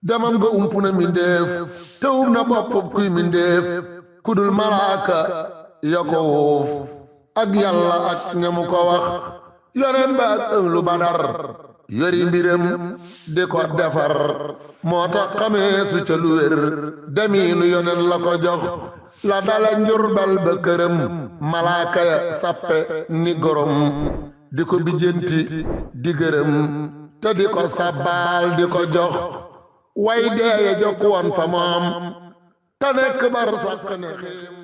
demam nga umpuna mindeef tewum na bopp kuy mindeef kudul malaaka ya ko wuuf ak yàlla ak ñamu ko wax yoneen ba ak ënglu badar yori mbiram di ko defar moo tax xamee su ca lu wér demiinu yoneen la ko jox la dala njurbal ba këram malaaka ya sappe ni gorom di ko bijjanti di gërëm te di ko sabbaal di ko jox way deeye jokk woon fa moom te nekk bar sàkk ne xéem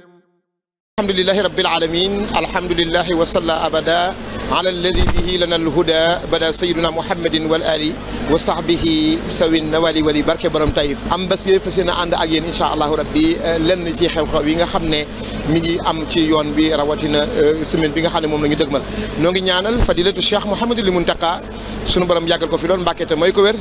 alhamdulillahi rabbil alamin alhamdulillahi wa salla abada ala alladi bihi lana alhuda bada sayyiduna muhammadin wal ali wa sahbihi sawin nawali wali barke borom Taïf am bés yee fas yéene ànd ak yéen incha allahu rabbi lenn ci xew-xew yi nga xam ne mi ngi am ci yoon bi rawatina semaine bi nga xam ne moom la ñu dëgmal noo ngi ñaanal fadilatu cheikh Mouhamadul Muntaqa sunu borom yàggal ko fi lool Mbàkke te mooy ko wér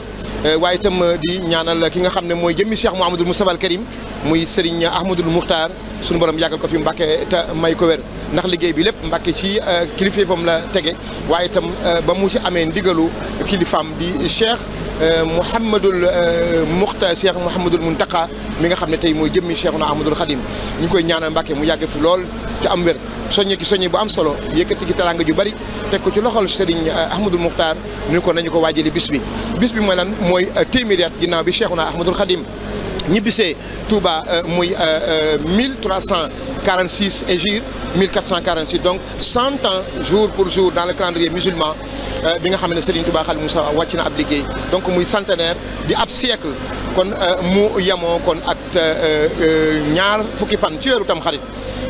waaye itam di ñaanal ki nga xam ne mooy jëmmi cheikh Mouhamadul Moustapha al Karim muy Serigne Ahmadul Muxtaar sunu borom yàggal ko fi Mbàkke te may ko wér ndax liggéey bi lépp Mbàkke ci kilifaam la tege waaye itam ba mu ci amee ndigalu kilifaam di cheikh Mouhamadul Muxtaar cheikh Mouhamadul Muntaqa mi nga xam ne tey mooy jëmmi cheikhuna Ahmadul Xadim ñu ngi koy ñaanal Mbàkke mu yàgg fi lool te am wér soññe ki soññe bu am solo yëkkati ki teraanga ju bari teg ko ci loxol Serigne Ahmadul Muxtaar ñu ko nañu ko waajali bis bi mooy lan mooy téeméeri at ginnaaw bi cheikhuna Ahmadul Xadim ñibbisee Touba muy 1346 hégire 1446 donc 100 ans jour pour jour dans le calendrier musulman bi nga xam ne Serigne Touba Xaadimu Mustafaa wàcc na ab liggéey donc muy centenaire di ab siècle kon mu yemoo kon ak ñaar fukki fan ci weeru Tamxarit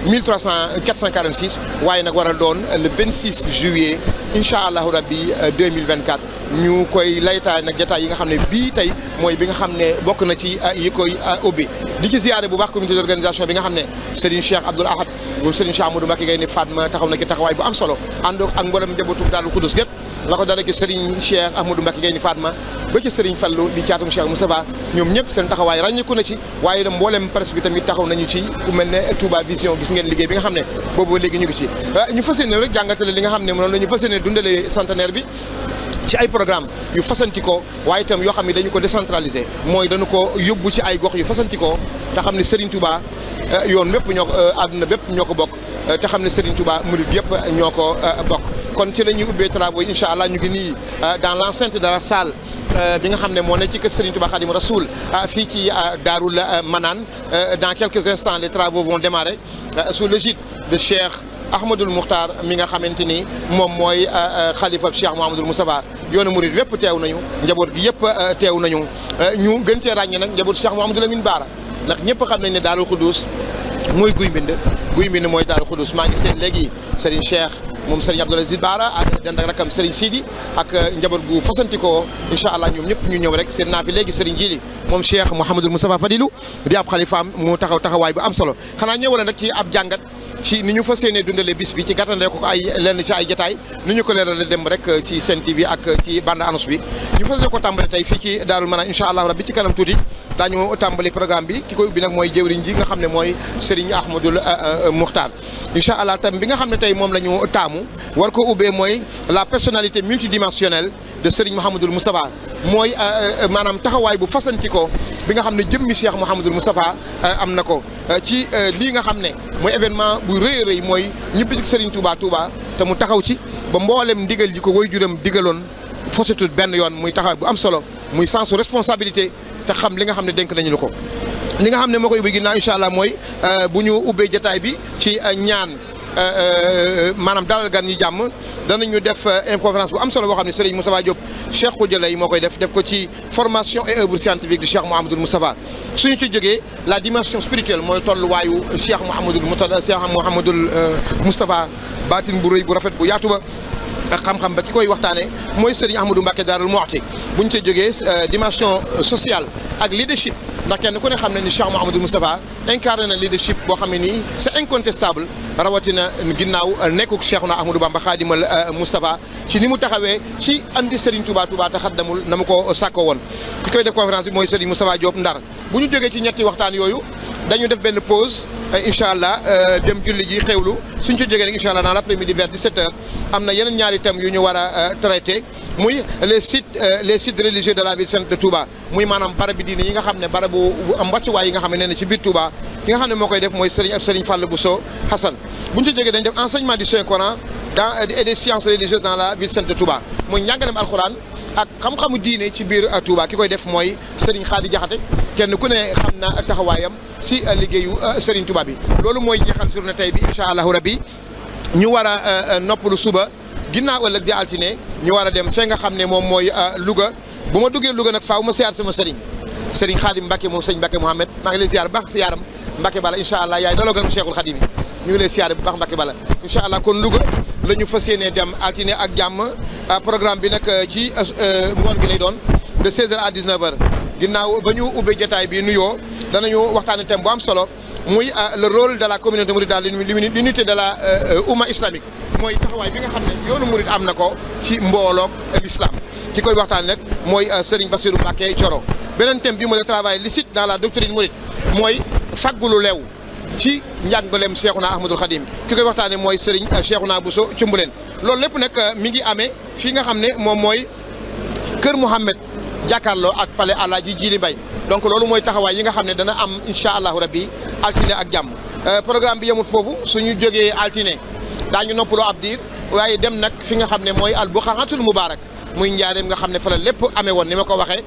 446 waaye nag war a doon le 26 juillet incha allahu rabbi 2024 ñu koy laytaay nag jataay yi nga xam ne bii tey mooy bi nga xam ne bokk na ci yi koy ubbi di ci ziyaare bu baax comité d'organisation bi nga xam ne Serigne Cheikh Abdoul Ahad moom Serigne Cheikh Amadou Mbacké Gaïndé Fatma taxaw na ci taxawaay bu am solo ànd ak mboolem njabootu Daaru Xudus gépp la ko dale ci Serigne Cheikh Ahmadou Mbacké Gaïndé Fatma ba ci Serigne Fallou di caatum Cheikh Moustapha ñoom ñëpp seen taxawaay ràññeeku na ci waaye itam mboolem presse bi tamit taxaw nañu ci ku mel ne Touba Vision gis ngeen liggéey bi nga xam ne boobu léegi ñu ngi ci ñu fas yéene rek jàngatale li nga xam ne noonu la ñu fas yéene dundalee centenaire bi ci ay programme yu fasantikoo waaye itam yoo xam ne dañu ko décentraliser mooy dañu ko yóbbu ci ay gox yu fasantikoo te xam ne Serigne Touba yoon bépp ñoo ko àdduna bépp ñoo ko bokk te xam ne Serigne Touba murid yëpp ñoo ko bokk kon ci la ñuy ubbee travaux yi incha allah ñu ngi nii dans l'enceinte de la salle bi nga xam ne moo ne ci kër Serigne Touba Khadim Rasoul fii ci Daarul Manaan dans quelques instants les travaux vont démarrer sous l'égide de Cheikh Ahmadul Muxtaar mi nga xamante ni moom mooy xalifa Cheikh Mouhamadul Moustapha yoonu murid yëpp teew nañu njaboot gi yëpp teew nañu ñu gën cee ràññee nag njaboot Cheikh Mouhamadul Amin Baara ndax ñëpp xam nañ ne Daarul Xuddus mooy guy mbind mooy Daarul Xuddus maa ngi seen léegi Serigne Cheikh moom Serigne Abdoul Aziz Baara ak dend ak rakam Serigne Sidi ak njaboot gu fasantikoo incha allah ñoom ñëpp ñu ñëw rek seen naa fi léegi Serigne Jili moom Cheikh Mouhamadul Moustapha Fadilou di ab xalifaam mu taxawaay bu am solo xanaa ñëwala nag ci ab jàngat ci ni ñu fas yéene dundale bis bi ci gàttandee ko ay lenn ci ay jataay ni ñu ko leerale dem rek ci Sen TV ak ci bande annonce bi ñu fas yéene ko tàmbali tey fii ci Daarul Manaan incha allah rabbi ci kanam tuuti daañu tàmbali programme bi ki koy ubbi nag mooy jëwriñ ji nga xam ne mooy Serigne Ahmadul Muxtaar incha allah tam bi nga xam ne tey moom la ñu taamu war ko ubbee mooy la personnalité multidimensionnelle de Serigne Mouhamadul Moustapha mooy maanaam taxawaay bu fasantikoo bi nga xam ne jëmmi Cheikh Mouhamadul Moustapha am na ko ci lii nga xam ne mooy événement bu rëy a rëy mooy ñibbi ci Serigne Touba te mu taxaw ci ba mboolem ndigal ji ko waajuram digaloon fosatul benn yoon muy taxawaay bu am solo muy sensu responsabilité te xam li nga xam ne dénk nañu ko li nga xam ne moo koy ubbi ginnaaw incha allah mooy bu ñu ubbee jotaay bi ci ñaan maanaam dalal gan ñi jàmm danañu def conférence bu am solo boo xam ne Serigne Moustapha Diop Cheikh Khoudialay moo koy def ko ci formation et œuvre scientifique du Cheikh Mouhamadul Moustapha suñu ci jógee la dimension spirituelle mooy tolluwaayu Cheikh Mouhamadul Moustapha baatin bu rëy bu rafet bu yaatu ba ak xam-xam ba ki koy waxtaanee mooy Serigne Ahmadou Mbacké Daarul Muxti bu ñu ci jógee dimension sociale ak leadership ndax kenn ku ne xam ne ni Cheikh Mouhamadul Moustapha incarné na leadership boo xam ne nii c'est incontestable rawatina ginnaaw nekkuk Cheikhuna Ahmadou Bamba Khadimal Moustapha ci ni mu taxawee ci andi Serigne Touba te xaddamul na mu ko sàkkoo woon ki koy def conférence bi mooy Serigne Moustapha Diop Ndar bu ñu jógee ci ñetti waxtaan yooyu dañu def benn pause incha allah dem julli ji xewlu suñ ci jógee rek incha allah dans l'après-midi vers 17h am na yeneen ñaari thèmes yu ñu war a traité muy les sites religieux de la ville sainte de Touba muy maanaam barab bi diine yi nga xam ne barabu am wàccuwaay yi nga xam ne nee na ci biir Touba ki nga xam ne moo koy def mooy Serigne Fall Bousso Hassan bu ñu ci jógee dañ def enseignement du Saint Coran et des sciences religieuses dans la ville sainte de Touba muy njàngalem alxuraan ak xam-xamu diine ci biir Touba ki koy def mooy Serigne Khady Diakhaté kenn ku ne xam na taxawaayam si liggéeyu Serigne Touba bi loolu mooy jeexal journée tey bi incha allahu rabbi ñu war a noppalu suba ginnaaw ëllëg di altine ñu war a dem fee nga xam ne moom mooy Louga bu ma duggee Louga nag faaw ma siyaar sama Serigne Khadim Mbacke moom sëñ Mbacke Mouhamed maa ngi lay siyaar bu baax siyaaram Mbacke Bala incha allah yaay daloo gënu Cheikhul Khadim yi ñu ngi lay siyaar bu baax Mbacke Bala incha allah kon Louga la ñu fas yéenee dem altine ak jàmm programme bi nag ci ngoon gi lay doon de 16h à 19h ginnaaw ba ñu ubbee jotaay bi nuyoo danañu waxtaanee thème bu am solo muy le rôle de la communauté mouride dans l'unité de la oumma islamique mooy taxawaay bi nga xam ne yoonu murid am na ko ci mbooloom l'islam ki koy waxtaanee nag mooy Serigne Bassirou Mbacké Thioro beneen thème bi mooy le travail licite dans la doctrine mouride mooy faggulu leew ci njàngaleem Cheikhouna Ahmadoul Khadim ki koy waxtaanee mooy Serigne Cheikhouna Bousso Cumbuleen loolu lépp nag mi ngi amee fii nga xam ne moom mooy Kër Mouhamed jàkkaarloo ak palais Alaaji Jili Mbay donc loolu mooy taxawaay yi nga xam ne dana am incha allahu rabbi altine ak jàmm programme bi yemut foofu suñu jógee altine daañu noppaloo ab diir waaye dem nag fi nga xam ne mooy al buqaatul mubaarak muy njaareem nga xam ne fa la lépp amee woon ni ma ko waxee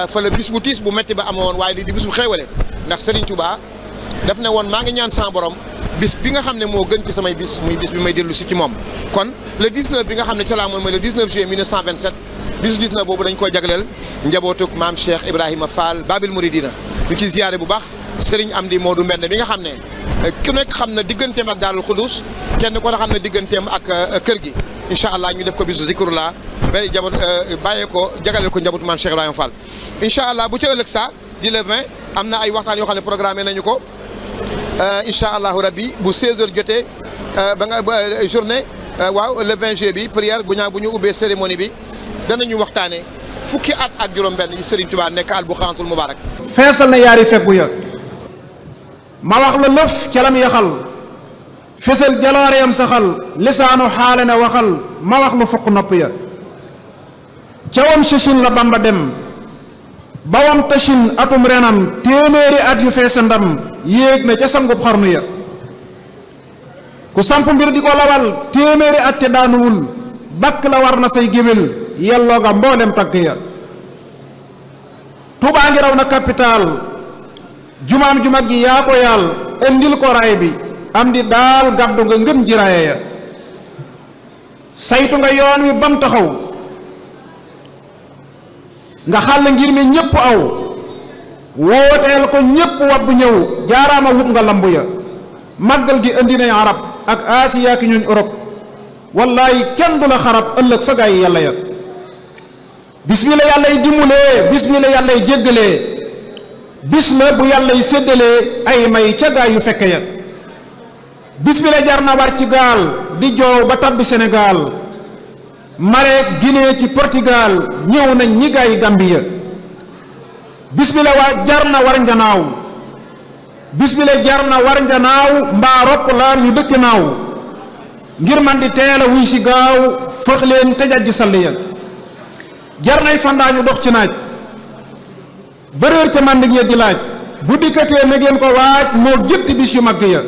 fa la bis bu tiis bu métti ba amee woon waaye lii di bis bu xéewale ndax Serigne Touba daf ne woon maa ngi ñaan sama borom bis bi nga xam ne moo gën ci samay bis muy bis bi may dellu si ci moom kon le 19 bi nga xam ne ca laa moon mooy le 19 juillet 1927 bisu 19 boobu dañ koo jagleel njabootug maam Cheikh Ibrahima Fall Babil Mouridina ñu ci ziyaare bu baax Serigne Amdi Modou Mbende bi nga xam ne ku nekk xam na digganteem ak Daarul Xudus kenn ko na xam ne digganteem ak kër gi incha allah ñu def ko bisu zikrullah ba njaboot bàyyee ko jagleel ko njabootu maam Cheikh Ibrahima Fall incha allah bu ca ëllëg sa di le 20 am na ay waxtaan yoo xam ne programmé nañu ko incha allahu rabbi bu 16h jotee ba nga journée waaw le 20 juillet bi prière bu ñu ubbee cérémonie bi danañu waxtaane fukki at ak juróom-benn yi Serigne Touba nekk al buqaatul mubaarak feesal na yaari feggu ya ma wax la lëf ca lam yaxal fesal jalooreem saxal lisaanu xaale ne waxal ma wax lu fukk nopp ya ca wam sësin la Bamba dem ba wam tësin atum renam téeméeri at yu feesa ndam yéeg na ca sangub xarnu ya ku samp mbir di ko lawal téeméeri at te daanuwul bakk la war na say géwél yelloo nga mboolem tagg ya Tuubaa ngi raw na capital jumaam ju mag gi yaa ko yàll indil ko raay bi am di daal gàddu nga ngën ji raaya ya saytu nga yoon wi bam taxaw nga xàll ngir mi ñépp aw wooteel ko ñépp wabbu ñëw jaaraama wut nga lambu ya màggal gi indi nañ arab ak Asiya ki ñooñ Europe wallaay kenn du la xarab ëllëg fa gaay yàlla ya bis bi la yàllay dimbulee bis bi la yàllay jéggalee bis la bu yàllay séddalee ay may ca gaay yu fekke ya bis bi la jar na war ci gaal di joow ba tabbi Sénégal Maroc Guinée ci Portugal ñëw nañ ñi gaay yi Gambie bis bi la jar na war njanaaw bis bi la jar na war njanaaw mbaa ropp laan ñu dëkk naaw ngir man di teel a wuy si gaaw fëx leen te jajji salli ya jar nay fandaañu dox ci naaj bëréer ca màndig ya di laaj bu dikkatee na ngeen ko waaj moo jëtti bis yu mag ya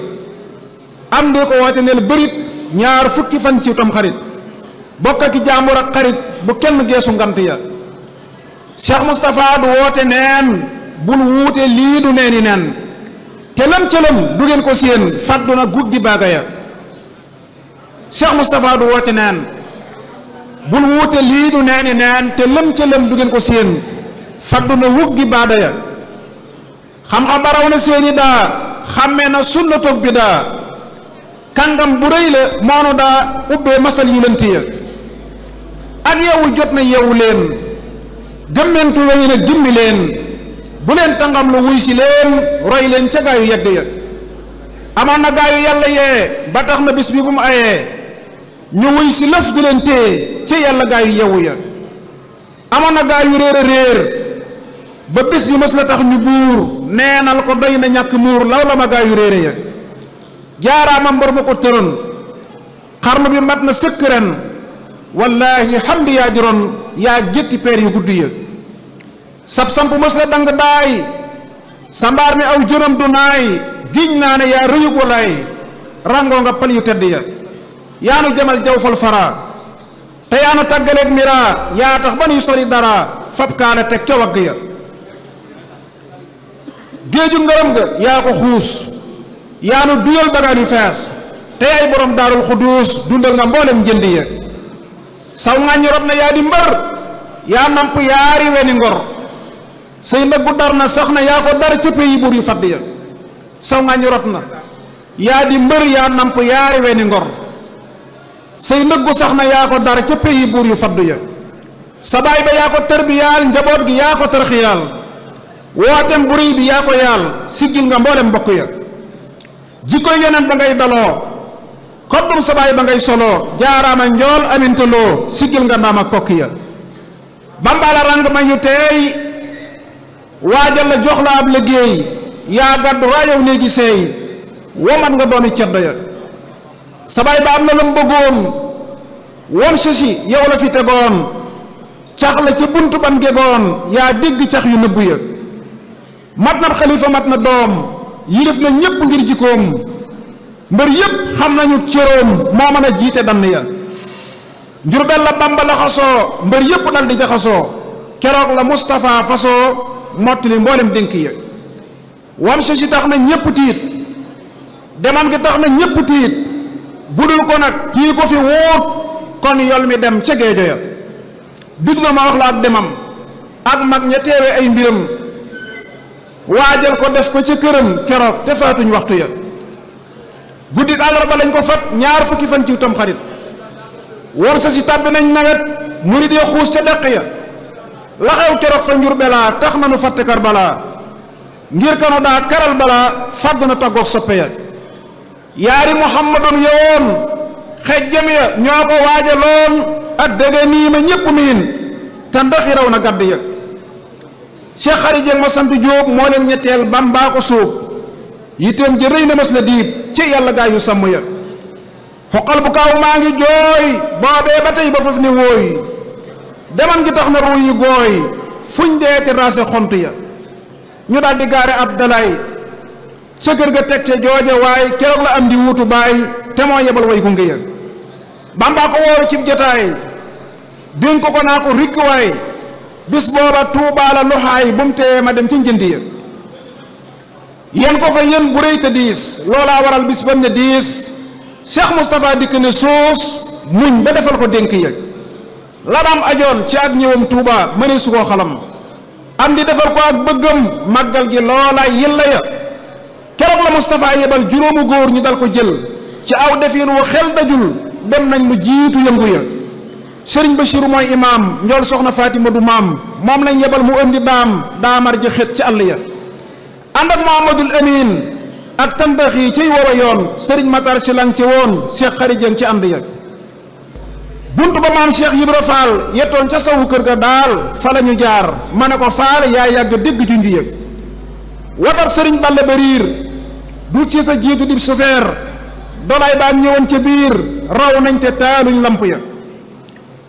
am di ko woote neel bërit ñaar fukki fan ci tam xarit bokk ak jaambur ak xarit bu kenn geesu ngant ya Cheikh Moustapha du woote neen bul wuute lii du neeni neen te lam cëlam du ngeen ko séen fàddu na guddi baaga ya Cheikh Moustapha du woote neen bul wuute lii du neeni neen te lam cëlam du ngeen ko séen fàddu na wuggi baada ya xam-xam baraw na seeni daa xàmmee na sunna toog bi daa kàngam bu rëy la moonu daa ubbee masal yu lënt ya ak yeewu jot na yeewu leen gëmmentu weñu nag dimbi leen bu leen tàngam lu wuy si leen roy leen ca gaayu yegg ya amoon na gaayu yàlla yee ba tax na bis bi bu mu ayee ñu wuy si lëf du leen téye ca yàlla gaayu yeewu ya amoon na gaayu réer a réer ba bis bi mës la tax ñu buur neenal ko doy na ñàkk muur law la ma gaayu réere ya jaaraama mbër ma ko tëroon xarnu bi mat na sëkk ren wallaahi hamdi yaa juróon yaa gétti peer yu gudd ya sab samp mës la dang daay sa mbaar mi aw jënam du naay giñ naa ne yaa rëyug walaay rangoo nga pal yu tedd ya yaanu jamal jaw fal fara te yaanu tàggaleeg mira yaa tax ba nuy sori dara fab kaala teg ca wagg ya géeju ngërëm ga yaa ko xuus yaanu duyal bagaan yu fees te yaay borom daarul xuduus dundal nga mboolem njënd ya saw ŋàññi rot na yaa di mbër yaa namp yaari weni ngor say ndëggu dar na sax na yaa ko dar ca pays buur yu fadd ya saw ŋàññi rot na yaa di mbër yaa namp yaari weni ngor say ndëggu sax na yaa ko dar ca pays buur yu fadd ya sa baay ba yaa ko tërbiyaal njaboot gi yaa ko tarxiyaal wootem bu réy bi yaa ko yaal siggil nga mboolem mbokk ya jikkoy yeneen ba ngay daloo koddum sa baay ba ngay soloo jaaraama njool amintaloo siggil nga ndaam ak kokk ya bambala rang ma ñu teey waajal la jox la ab liggéey yaa gàddu raayow néegi seey womat nga doomi ceddo ya sa baay ba am na lam bëggoon woon sisi yow la fi tegoon cax la ca buntu ban gegoon yaa dégg cax yu nëbbu ya mat na xalifa mat na doom yilif na ñépp ngir jikkoom mbër yépp xam nañu cëroom moo mën a jiite dann ya Njurbel la Bamba la xasoo mbër yépp dal di jaxasoo keroog la Moustapha fasoo mottali mboolem dénk ya wam sa si tax na ñépp tiit demam gi tax na ñépp tiit budul ko nag kii ko fi wóot kon yol mi dem ca géejo ya dig na ma wax la ak demam ak mag ña teewe ay mbiram waajal ko def ko ca këram keroog te faatuñ waxtu ya guddik àllarba lañ ko fat ñaar fukki fan ci tam xarit war sa si tàbbi nañ nawet murid ya xuus ca deq ya la xew keroog fa Njurbelaa tax na nu fàtte Karbala ngir kanu daa karal balaa fàdd na tàggoog soppe ya yaari muhammadun yowoon xejjam ya ñoo ko waajaloon ak dëgg nii ma ñépp miin te ndoxi raw na gàdd ya Cheikh Xari Jeng ma sant Jóob moo leen ñetteel Bamba ko suub yitteem ji rëy na mas la diib ci yàlla gaa yu sàmm ya xoqal bu kaaw maa ngi jooy boobee ba tey ba faf ne wooy demam gi tax na ruu yi gooy fuñ dee ti raase xont ya ñu daal di gaare ab dalay ca kër ga teg ca jooja waay keroog la am di wuutu baay te moo yebal way gunge ya Bamba ko wooru cib jotaay dénk ko naa ko rikk waay bis booba Tuubaa la loxaay bu mu tee ma dem ci njënd ya yéen ko fa yéen bu rëy te diis loolaa waral bis bam ne diis Cheikh Moustapha dikk ne suus muñ ba defal ko dénk ya la daam ajoon ci ak ñëwam Tuubaa mëne su koo xalam am di defal ko ak bëggam màggal gi loolaay yilla ya keroog la Moustapha yebal juróomu góor ñu dal ko jël ci aw defin wu xel dajul dem nañ lu jiitu yëngu ya sëriñ Bachir mooy imaam njool soxna Fatima du maam moom lañ yebal mu indi daamar ji xët ci àll ya ànd ak Muhammadul Amin ak tandax yi ciy woowa yoon sëriñ Matar si lang ci woon Cheikh Xari Jeng ci ànd ya buntu ba maam Cheikh Ibra Fall yettoon ca sawu kër ga daal fa la ñu jaar ma ne ko faal yaa yàgg dégg ci nji yëg watab sëriñ Balla Bariir du ci sa jiitu dib sofeer dolaay baan ñëwoon ca biir raw nañ te taaluñ lamp ya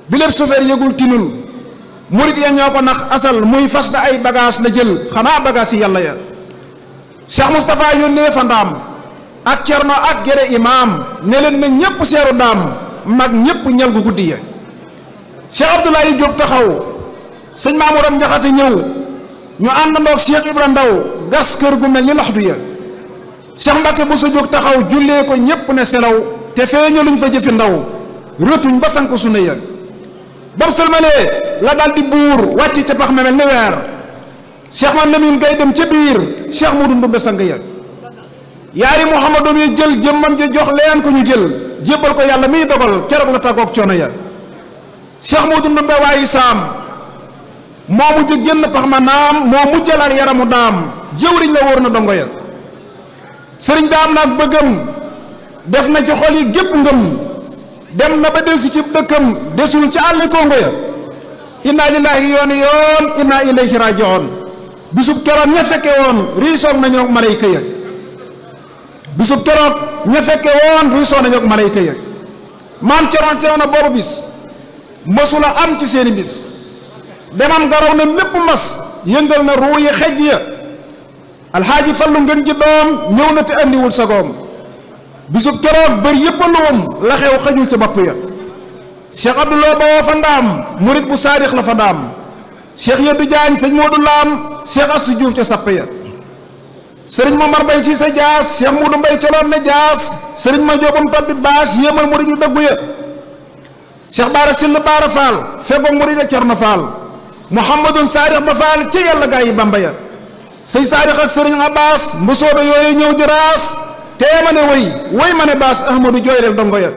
bi lépp sofeer yëgul tinul murit ya ñoo ko nax asal muy fas da ay bagage la jël xanaa bagage yi yàlla ya Cheikh Moustapha yónnee fa ndaam ak cerno ak gere imaam ne leen na ñépp seeru daam mag ñépp ñal gu guddi ya Cheikh Abdoulaye Diop taxaw sëñ Maamuram Njaxate ñëw ñu àndandoog Cheikh Ibra Ndaw gas kër gu mel ni laxdu ya Cheikh Mbacke bu sa jóg taxaw jullee ko ñépp ne selaw te feeñaluñ fa jëfi ndaw rëtuñ ba sank sunna ya bam sëlmalee la daal di buur wàcc ca pax memel ni weer Cheikh man Lamine Gay dem ca biir Cheikh Modou Ndumbe sang ya yaari Muhammadum yi jël jëmmam ja jox leen ko ñu jël jébbal ko yàlla miy dogal keroog la tàggoog coono ya Cheikh Modou Ndumbe waayu saam moo mujj génn pax ma naam moo mujjalaal yaramu daam jëwriñ la wóor na dongo ya sëriñ daam naag bëggam def na ci xol yi gépp ngëm dem na ba del si ci dëkkam desul ci àlli kongo ya inna lillahi yoon inna ilayhi raji'un bisub keroog ña fekke woon riisoog nañoo malayka ya bisub keroog ña fekke woon riisoog nañoo malayka ya maam Cerno teew na boobu bis mësula am ci seeni bis demam garaw na mépp mas yëngal na ruu yi xejj ya alxaaji Fallu ngeen ji doom ñëw na te andiwul sagoom bisub keroog bër yëpp a luum la xew xajul ca bopp ya Cheikh Abdoulaye Bawoo fa ndaam murit bu saadix la fa ndaam Cheikh Yeddu Jaañ sëñ Moodu Laam Cheikh Assu Juuf ca sapp ya sëriñ Momar Mbay si sa jaas Cheikh Muudu Mbay coloon ne jaas sëriñ ma joobam tabbi baas yéemal murit yu dëggu ya Cheikh Baara Sill Baara Faal feggoog murit ya Cerno Faal Muhammadun saadix ba Faal ci yàlla gaa yi Bamba ya sëñ saadix ak sëriñ Abbas mbusoobe yooyu ñëw di raas tee ma ne woy ma ne baas Ahmadu jooy rek dongo ya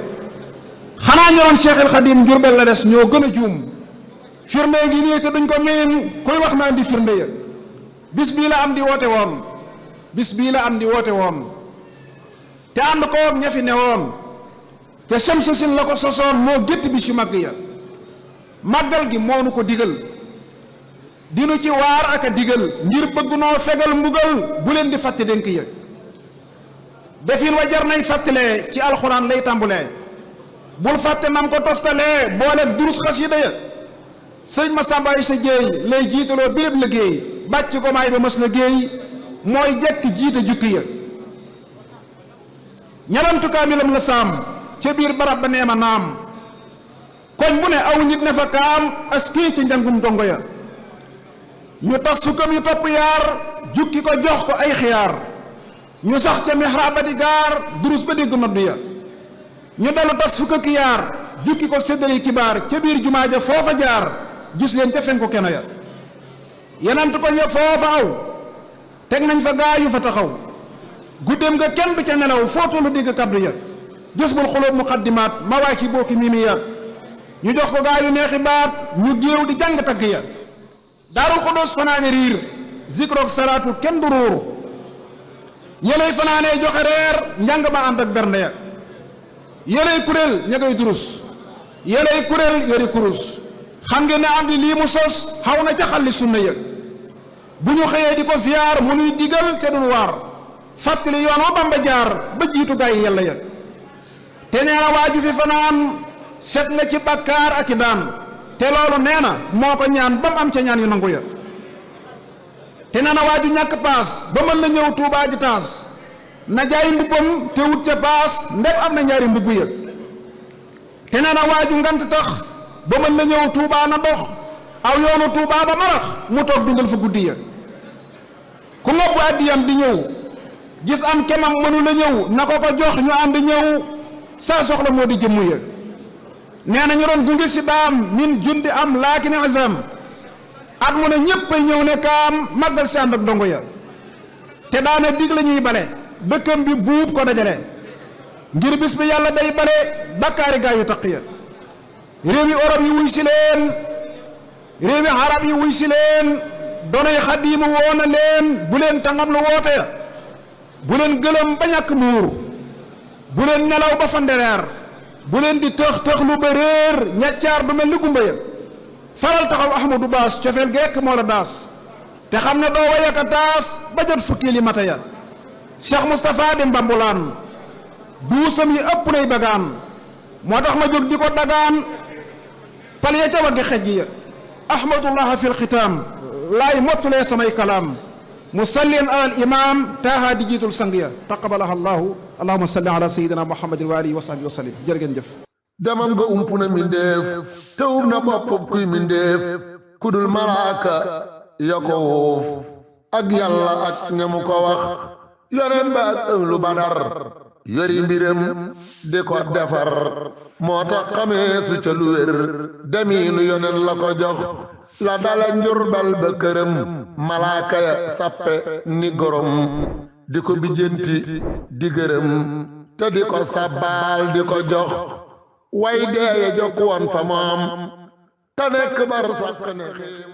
xanaa ñoroon Cheikhul Xadim Njurbel la des ñoo gën a juum firnde ngi nii te duñ ko miin kuy wax na andi firnde ya bis bii la am di woote woon bis bii la am di woote woon te ànd ko ña fi ne woon te Samsasin la ko sosoon moo gétt bis yu màgg ya màggal gi moo nu ko digal dinu ci waar ak a digal ngir bëgg noo fegal mbugal bu leen di fàtte dénk ya defin wa jar nay fàttalee ci alxuraan lay tàmbulee bul fàtte nam ko toftalee booleeg durus xasida ya sëñ Masamba ay sa jéey lay jiitaloo béréb liggéey bàcc gomaay ba mës liggéey mooy jekk jiite jukki ya ñalantu kaamilam la saam ca biir barab ba neema naam koñ bu ne aw nit ne fa kaam askii ci njàngum dongo ya ñu tas sukkam yu topp yaar jukki ko jox ko ay xiyaar ñu sax ca mihrab ba di gaar durus ba dégg nodd ya ñu dellu tas fukk ak yaar jukki ko séddali kibaar ca biir jumaa ja foofa jaar gis leen ca fenku keno ya yenant ko ña foofa aw teg nañ fa gaa yu fa taxaw guddeem nga kenn du ca nelaw foo tollu dégg kaddu ya gis bul xulóob muqaddimaat ma waay ci bokki mimiyaat ñu jox ko gaa yu neexi baat ñu géew di jàng tagg ya daarul xudoos fanaane riir zikroog salaatu kenn du ruuru yeley fanaanee joxe reer njàng ma ànd ak bernde ya yeley kuréel ña ngay durus yeley kuréel yori kurus xam ngeen ne am di lii mu sos xaw na ca xalli sunna ya bu ñu xëyee di ko ziyaar mu nuy digal te dul waar fàttali yoon wa Bamba jaar ba jiitu gaa yi yàlla ya te nee na waaju fi fanaan set nga ci bàkkaar ak i daan te loolu nee na moo ko ñaan ba mu am ca ñaan yu nangu ya te nee na waaju ñàkk paas ba mën na ñëw Tuubaa di taas na jaay mbubbam te wut ca paas ndep am na ñaari mbubb ya te nee na waaju ngant tax ba mën na ñëw Tuubaa na dox aw yoonu Tuubaa ba marax mu toog dundal fa guddi ya ku ngobbu addiyam di ñëw gis am kemam mënu la ñëw na ko ko jox ñu ànd ñëw saa soxla moo di jëmmu ya nee na ñu doon gunge si daam min jundi am laakin azam at mu ne ñépp ay ñëw ne kaam màggal si ànd ak dongo ya te daana dig la ñuy bale dëkkam bi buub ko dajale ngir bis bi yàlla day bale bakkaari gaa yu taq ya réew yi Europe yi wuy si leen réew yi arab yi wuy si leen donoy xadiimu woona leen bu leen tangam lu woote ya bu leen gëlëm ba ñàkk muur bu leen nelaw ba fa ndereer bu leen di tëx tëx lu ba réer ñaccaar du mel ni gumba ya faral taxaw Ahmadou Baas cofeel gi rekk moo la daas te xam ne doo wayaka taas ba jot fukki li mata ya Cheikh Moustapha di mbambulaan duusam yi ëpp nay bagaan moo tax ma jóg di ko dagaan pal ya ca waggi xejj ya ahmadullah fi lxitaam laay mottulee samay kalaam musallin alal imam taaha di jiitul sang ya taqabalaha allahu allahuma salli ala sayidina muhammadin wa alihi wa sahbihi wa sallim jërë ngeen jëf demam nga ump na mindeef te um na bopp kuy mindeef kudul malaaka ya ko wuuf ak yàlla ak ñamu ko wax yoneen ba ak ënglu badar yori mbiram di ko defar moo tax xamee su ca lu wér demiinu yoneen la ko jox la dala njurbal ba këram malaaka ya sappe ni gorom di ko bijjanti di gërëm te di ko sabbaal di ko jox way deeye jokk woon fa moom te nekk bar sàkk ne xiim